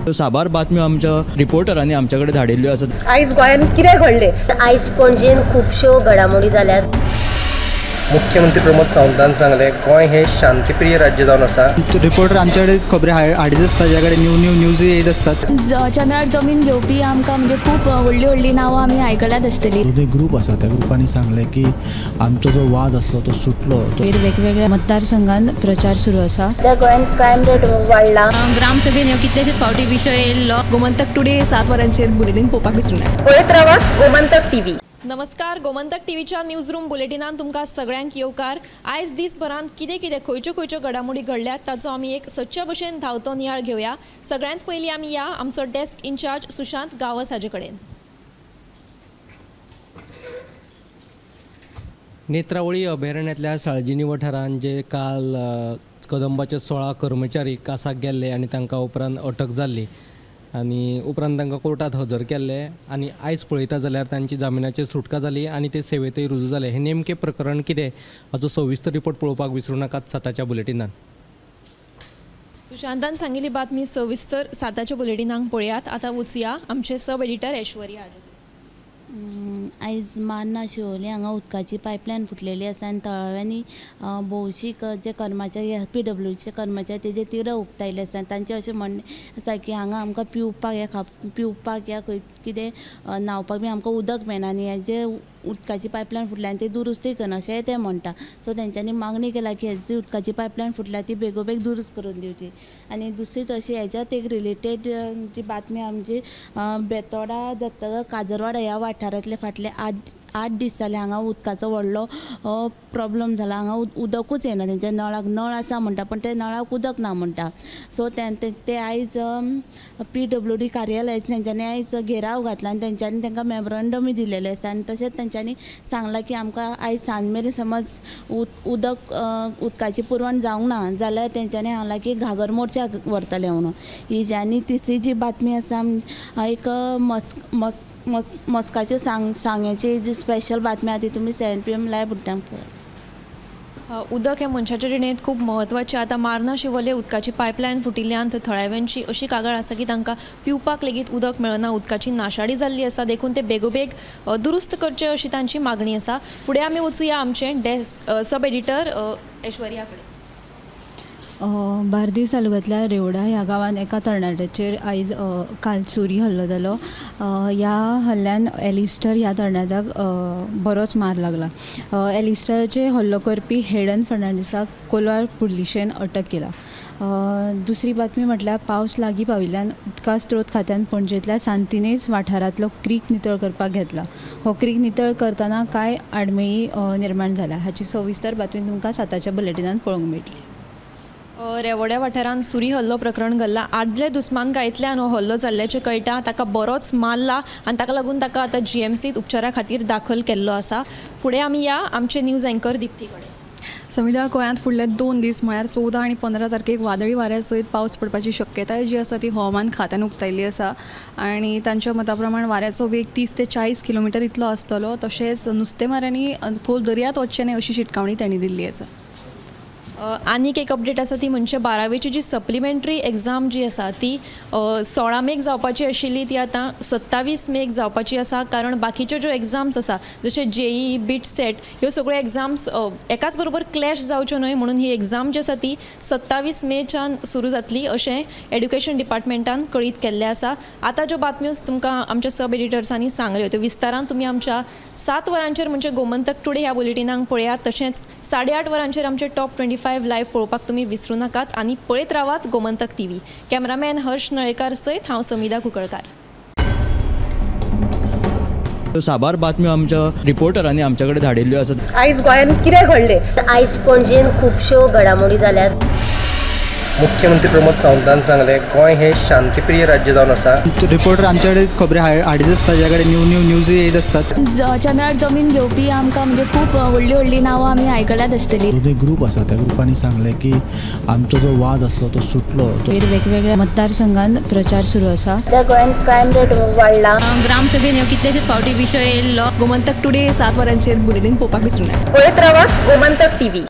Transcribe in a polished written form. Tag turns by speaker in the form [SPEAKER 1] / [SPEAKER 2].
[SPEAKER 1] साबार बातम्यो आमच्या रिपोर्टरांनी आमचे कडेन धाडिल्ल्यो आसात.
[SPEAKER 2] आयज गोंयांत कितें घडलें?
[SPEAKER 3] आयज पणजेन खुबश्यो घडामोडी जाल्यात.
[SPEAKER 4] मुख्यमंत्री प्रमोद सावंतान सांगलें, गोंय हे शांतिप्रिय राज्य जावन आसा.
[SPEAKER 5] रिपोर्टर आमचे कडेन खबरी हाडीत आसता, ज्या कडेन न्यू न्यू न्यूज येत आसतात.
[SPEAKER 6] चंद्रार जमीन घेवपी आमकां म्हणजे खूब व्हडली व्हडली नांवां आमी आयकल्यात आसतली.
[SPEAKER 7] दोनूय ग्रूप आसा, त्या ग्रुपांनी सांगलें की आमचो जो वाद आसलो तो सुटलो.
[SPEAKER 8] वेगवेगळ्या मतदारसंघात प्रचार सुरू आसा.
[SPEAKER 2] गोंयांत क्रायम रेट वाडला.
[SPEAKER 9] ग्रामसभेन ह्यो कितलेशेच फावटी विशय येयल्लो.
[SPEAKER 10] गोमंतक टुडे 7 वरांचेर बुलेटीन पळोवपाक विसरूं नाका.
[SPEAKER 2] पळयत रावात गोमंतक टीव्ही.
[SPEAKER 11] नमस्कार, गोमंतक टीव्हीच्या न्यूज रूम बुलेटिनान तुमकां सगळ्यांक येवकार. आयज दिसभरांत कितें कितें खंयच्यो खंयच्यो घडामोडी घडल्यात ताचो आमी एक सदच्या भशेन धांवतो नियाळ घेवया. सगळ्यांत पयलीं आमी या आमचो डेस्क इन्चार्ज सुशांत गांवस हाजे कडेन.
[SPEAKER 12] नेत्रावळी अभयारण्यांतल्या साळजिनी वाठारांत जे काल कदंबाचे 16 कर्मचारी कासाक गेल्ले आनी तांकां उपरांत अटक जाल्ली आनी उपरांत तांकां कोर्टात हजर केल्ले आनी आयज पळयता जाल्यार तांची जामिनाचेर सुटका जाली आनी ते सेवेंतय रुजू जाले. हें नेमकें प्रकरण कितें हाचो सविस्तर रिपोर्ट पळोवपाक विसरूं नाकात 7च्या बुलेटिनान.
[SPEAKER 11] सुशांतान सांगिल्ली बातमी सविस्तर 7च्या बुलेटिनाक पळयात. आतां वचुया आमचे सब एडिटर ऐश्वर्या.
[SPEAKER 13] आयज मार्ना शिवोली हांगा उदकाची पायपलायन फुटलेली आसा आनी थळाव्यांनी भौशीक जे कर्मचारी पीडब्ल्यूचे कर्मचारी तेजे तिडक उक्तायले आसा. तांचें अशें म्हणणें आसा की हांगा आमकां पिवपाक या पिवपाक या खंय कितें न्हांवपाक बी आमकां उदक मेळना आनी हें जे उदकाची पायपलायन फुटल्या आनी ती दुरुस्ती करना अशेंय ते म्हणटा. सो तेंच्यांनी मागणी केला की हेजी उदकाची पायपलायन फुटल्या ती बेगोबेग दुरुस्त करून दिवची. आनी दुसरी तशी हेज्यात एक रिलेटेड जी बातमी आमची बेतोडा दत्तगड काजरवाडा ह्या वाठारांतले फाटले 8 दीस जाले हांगा उदकाचो व्हडलो प्रॉब्लम जाला. हांगा उदकूच येना, तेंच्या नळाक नळ आसा म्हणटा पण ते नळाक उदक ना म्हणटा. सो ते आयज पीडब्ल्यूडी कार्यालयाचेर तेंच्यांनी आयज घेराव घातला आनी तेंच्यांनी तांकां मेमोरंडमूय दिलेलें आसा. आनी तशेंच तेंच्यांनी सांगलां की आमकां आयज सांज मेरेन समज उदक उदकाची पुरवण जावंक ना जाल्यार तेंच्यांनी सांगलां की घागर मोर्चा व्हरतले म्हणून. ही जी आनी तिसरी जी बातमी आसा एक मस्काच्यो सांग्याची जी स्पेशल बातमी आसा ती तुमी 7 PM live बुट्टांक पळयात.
[SPEAKER 11] उदक हें मनशाच्या जिणेंत खूब म्हत्वाचें. आतां मार्ना शिवोले उदकाची पायपलायन फुटिल्ल्यान थळाव्यांची अशी कागाळ आसा की तांकां पिवपाक लेगीत उदक मेळना, उदकाची नाशाडी जाल्ली आसा, देखून ते बेगोबेग दुरुस्त करचे अशी तांची मागणी आसा. फुडें आमी वचुया आमचें डेस्क सब एडिटर ऐश्वर्या कडेन.
[SPEAKER 8] बार्देस तालुक्यांतल्या रेवडा ह्या गांवांत एका तरणाट्याचेर आयज काल सुरी हल्लो जालो. ह्या हल्ल्यान एलिस्टर ह्या तरणाट्याक बरोच मार लागला. एलिस्टराचेर हल्लो करपी हेडन फर्नांडीसाक कोलवाळ पुलिशेन अटक केला. दुसरी बातमी म्हटल्यार पावस लागीं पाविल्ल्यान उदका स्त्रोत खात्यान पणजेंतल्या सांतिनेज वाठारांतलो क्रीक नितळ करपाक घेतला. हो क्रीक नितळ करतना कांय आडमेळी निर्माण जाल्या. हाची सविस्तर बातमी तुमकां 7च्या बुलेटिनान पळोवंक मेळटली.
[SPEAKER 11] रेवोड्या वाठारांत सुरी हल्लो प्रकरण घडला. आदले दुस्मानकायेंतल्यान हो हल्लो जाल्ल्याचें कळटा. ताका बरोच मारला आनी ताका लागून ताका आतां जीएमसींत उपचारा खातीर दाखल केल्लो आसा. फुडें आमी या आमचे न्यूज एंकर दिप्ती कडेन.
[SPEAKER 10] समिधा, गोंयांत फुडले 2 दीस म्हळ्यार 14 आनी 15 तारखेक वादळी वाऱ्या सयत पावस पडपाची शक्यताय जी आसा ती हवामान खात्यान उक्तायल्ली आसा आनी तांच्या मता प्रमाण वाऱ्याचो वेग 30 ते 40 किलोमिटर इतलो आसतलो. तशेंच नुस्तेमाऱ्यांनी खोल दर्यांत वचचें न्हय अशी शिटकावणी तांणी दिल्ली आसा.
[SPEAKER 11] आनीक एक अपडेट आसा ती म्हणजे 12वेची जी सप्लिमेंटरी एग्जाम जी आसा ती 16 मेक जावपाची आशिल्ली ती आतां 27 मेक जावपाची आसा. कारण बाकीच्यो ज्यो एग्जाम्स आसा जशे जेई, बीट सेट ह्यो सगळ्यो एग्जाम्स एकाच बरोबर क्लॅश जावच्यो न्हय म्हणून ही एग्जाम जी आसा ती 27 मेच्यान सुरू जातली अशें एड्युकेशन डिपार्टमेंटान कळीत केल्लें आसा. आतां ज्यो बातम्यो तुमकां आमच्या सब एडिटर्सांनी सांगल्यो त्यो विस्तारान तुमी आमच्या 7 वरांचेर म्हणजे गोमंतक टुडे ह्या बुलेटिनाक पळयात. तशेंच 8:30 वरांचेर आमचे टॉप 25 लायव्ह पळोवपाक तुमी विसरूं नाकात आनी पळयत रावात गोमंतक टीव्ही. कॅमेरामॅन हर्ष नळेकार सयत हांव समिधा कुकळकार.
[SPEAKER 1] साबार बातम्यो आमच्या रिपोर्टरांनी आमचे कडेन धाडिल्ल्यो आसात.
[SPEAKER 2] आयज गोंयांत कितें घडलें?
[SPEAKER 3] आयज पणजेन खुबश्यो घडामोडी जाल्यात.
[SPEAKER 4] मुख्यमंत्री प्रमोद सावंतान सांगलें, गोंय हे शांतिप्रिय राज्य जावन आसा.
[SPEAKER 5] रिपोर्टर आमचे कडेन खबरी हाडीत आसता, ज्या कडेन न्यू न्यू न्यूज येत आसतात.
[SPEAKER 6] चंद्रार जमीन घेवपी आमकां म्हणजे खूब व्हडली व्हडली नांवां आमी आयकल्यात आसतली.
[SPEAKER 7] दोनूय ग्रूप आसा, त्या ग्रुपांनी सांगलें की आमचो जो वाद आसलो तो सुटलो.
[SPEAKER 8] वेगवेगळ्या मतदारसंघात प्रचार सुरू आसा.
[SPEAKER 2] गोंयांत क्रायम रेट वाडला.
[SPEAKER 9] ग्रामसभेन ह्यो कितलेशेच फावटी विशय येयल्लो.
[SPEAKER 10] गोमंतक टुडे 7 वरांचेर बुलेटीन पळोवपाक विसरूं नाका.
[SPEAKER 2] पळयत रावात गोमंतक टीव्ही.